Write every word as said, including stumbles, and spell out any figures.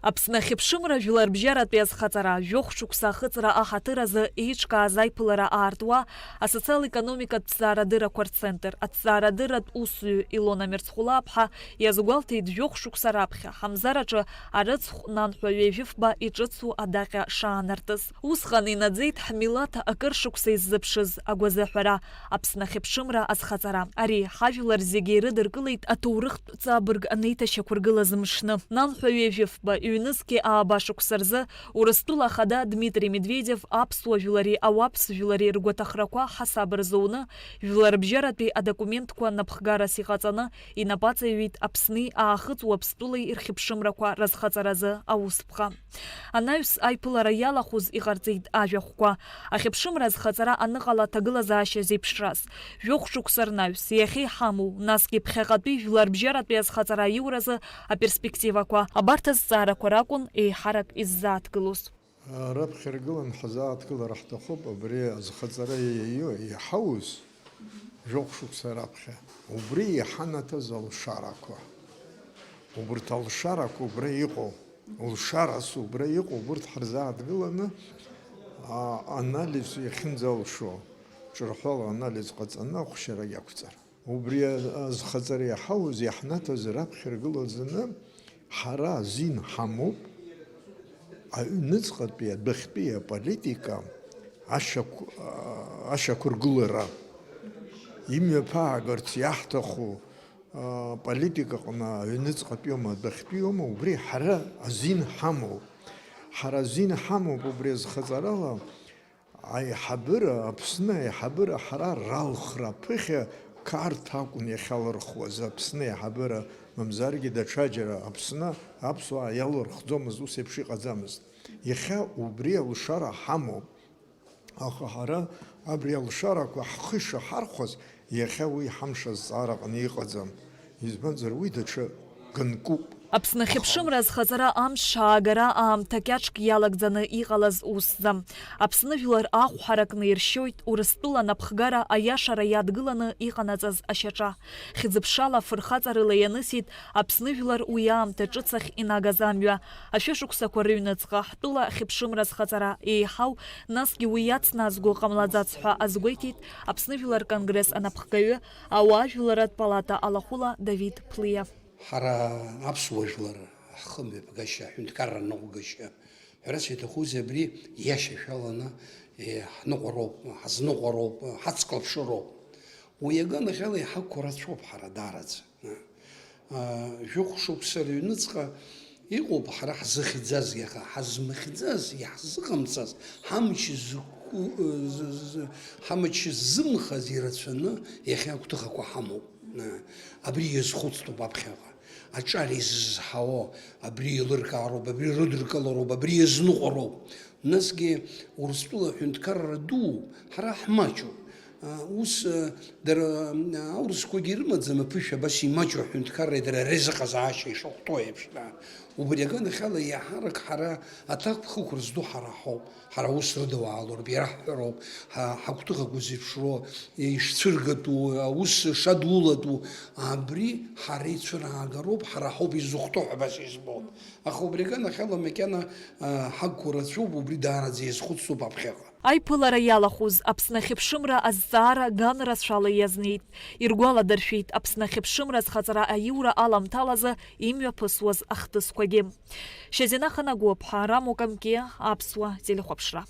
Аԥсны ахьыԥшымра жәларбжьаратәи азхаҵара, жәохә шықәса ахыҵра аҳаҭыр азы еиҿкааз аиԥылара аартуа, асоциал-економикатә ҭҵаарадыррақәа рцентр, аҭҵаарадырратә усзуҩ Илона Мерцхәлаԥҳа иазгәалҭеит, жәохә шықәса раԥхьа Ҳамзар аҿы арыцхә нанҳәа ҩажәифба иҿыцу адаҟьа шаанартыз. Усҟан инаӡеит ҳмилаҭ акыр шықәса иззыԥшыз агәазыҳәара, Аԥсны ахьыԥшымра азхаҵара. Ари ҳажәлар зегьы ирыдыркылеит аҭоурыхтә ҵабырг анеиҭашьақәыргылаз мшны. Нанҳәа ҩажәифба, ҩнызқьи ааба шықәса рзы Урыстәыла Ахада Дмитри Медведев аԥсуа жәлари ауаԥс жәлари ргәаҭахрақәа ҳасаб рзуны, жәларбжьаратәи адокументқәа напхгарас иҟаҵаны инапаҵаҩит Аԥсни Аахыҵ Уаԥстәылеи рхьыԥшымрақәа разхаҵаразы аусԥҟа. Анаҩс аиԥылара иалахәыз иҟарҵеит ажәахәқәа. Ахьыԥшымра азхаҵара аныҟала аҭагылазаашьа зеиԥшраз. Жәохә шықәса рнаҩс, иахьа иҳамоу, насгьы ԥхьаҟатәи жәларбжьаратәи азхаҵара аиуразы аперспективақәа. Абарҭ азҵаарақәа ракәын еиҳарак иззааҭгылоз. Раԥхьа иргылан ҳзааҭгылар ҳҭахуп абри азхаҵара иаиу, иҳауз. Жәохә шықәса раԥхьа. Убри иҳанаҭаз алшарақәа. Убырҭ алшарақәа убра иҟоу, лшарас убра иҟоу, убырҭ ҳарзааҭгыланы, а, анализ иахьынӡалшо, ҿырҳәала анализ ҟаҵаны ахәшьара иақәҵар. Убри азхаҵара иҳауз, иаҳнаҭаз раԥхьа иргылаӡаны, ҳара азин ҳамоуп, аҩныҵҟатәи адәахьтәи аполитика ашьақә-, ашьақәыргылара, имҩаԥаагарц иаҳҭаху, а, политикаҟны аҩныҵҟатәиоума, адәахьтәиоума, убри ҳара азин ҳамоуп. Ҳара азин ҳамоуп убри азхаҵарала, аиҳабыра, Аԥсны аиҳабыра ҳара ралхра аԥыхьа Қарҭ акәын иахьалырхуаз, Аԥсны аиҳабыра, мамзаргьы даҽаџьара Аԥсны аԥсуаа иалырхӡомызт, ус еиԥш иҟаӡамызт. Иахьа убри алшара ҳамоуп. Аха ҳара абри алшарақәа ҳхы ишаҳархәаз, иахьа уи ҳамш азҵаара аҟны иҟаӡам. Избанзар, уи даҽа ганкуп. Аԥсны ахьыԥшымра азхаҵара амш аагара аамҭа кьаҿк иалагӡаны иҟалаз усӡам. Аԥсны жәлар ахә ҳаракны иршьоит Урыстәыла анапхгара аиашара иадгыланы иҟанаҵаз ашьаҿа. Хьӡыԥшала фырхаҵарыла ианысит Аԥсны жәлар уи аамҭа ҿыц ахь инагаз амҩа. Ашәышықәсақәа рыҩныҵҟа ҳтәыла ахьыԥшымра азхаҵара еиҳау, насгьы уи иацназго ҟамлаӡац ҳәа азгәеиҭеит Аԥсны Жәлар Конгресс анапхгаҩы, ауаажәларратә палата алахәыла Давид Плиа. Ҳара аԥсуа жәлар ҳхымҩаԥгашьа, ҳҳәынҭқарра ныҟәгашьа, ҳәарас иаҭахузеи, абри иашьашәаланы, е, ҳныҟәароуп, ҳазныҟәароуп, ҳацклаԥшыроуп. Уи аганахьала иҳақәу рацәоуп ҳара даараӡа. А, жәохә шықәса рыҩныҵҟа иҟоуп ҳара ҳзыхьӡазгьы, аха ҳазмыхьӡаз, иаҳзыҟамҵаз, ҳамч зқәу-, ы, з-, з-, ҳамч ззымхаз ирацәаны иахьа агәҭыхақәа ҳамоуп. А, абри иазхәыцтәуп аԥхьаҟа. Аҿар изызҳауа, абри еилыркаароуп, абри рыдыркылароуп, абри иазныҟәароуп. Насгьы Урыстәыла аҳәынҭқарра дууп, ҳара ҳмаҷуп. А, ус, а, дара, а, аурысқәагьы ирымаӡам аԥышәа, абас имаҷу аҳәынҭқарреи дара реизыҟазаашьа ишахәҭоу еиԥш, да. Убри аганахьала иаҳарак ҳара аҭакԥхықәра зду ҳара ҳауп. Ҳара аус рыдауаалароуп, ираҳҳәароуп, ҳа-, ҳагәҭыхақәа зеиԥшроу, ишцәыргатәу, аус шадулатәу, абри ҳара ицәыраагароуп, ҳара ҳауп изыхәҭоу ҳәа абас избоит. Аха убри аганахьала макьана, а, ҳагқәа рацәоуп, убри даараӡа иазхәыцтәуп аԥхьаҟа. Аиԥылара иалахәыз Аԥсны ахьыԥшымра азҵаара ган рацәала иазнеит. Иргәаладыршәеит Аԥсны ахьыԥшымра азхаҵара аиура аламҭалазы имҩаԥысуаз ахҭысқәагьы. Шьазина Ханагәыԥҳа, Рамо Камкиа, Аԥсуа телехәаԥшра.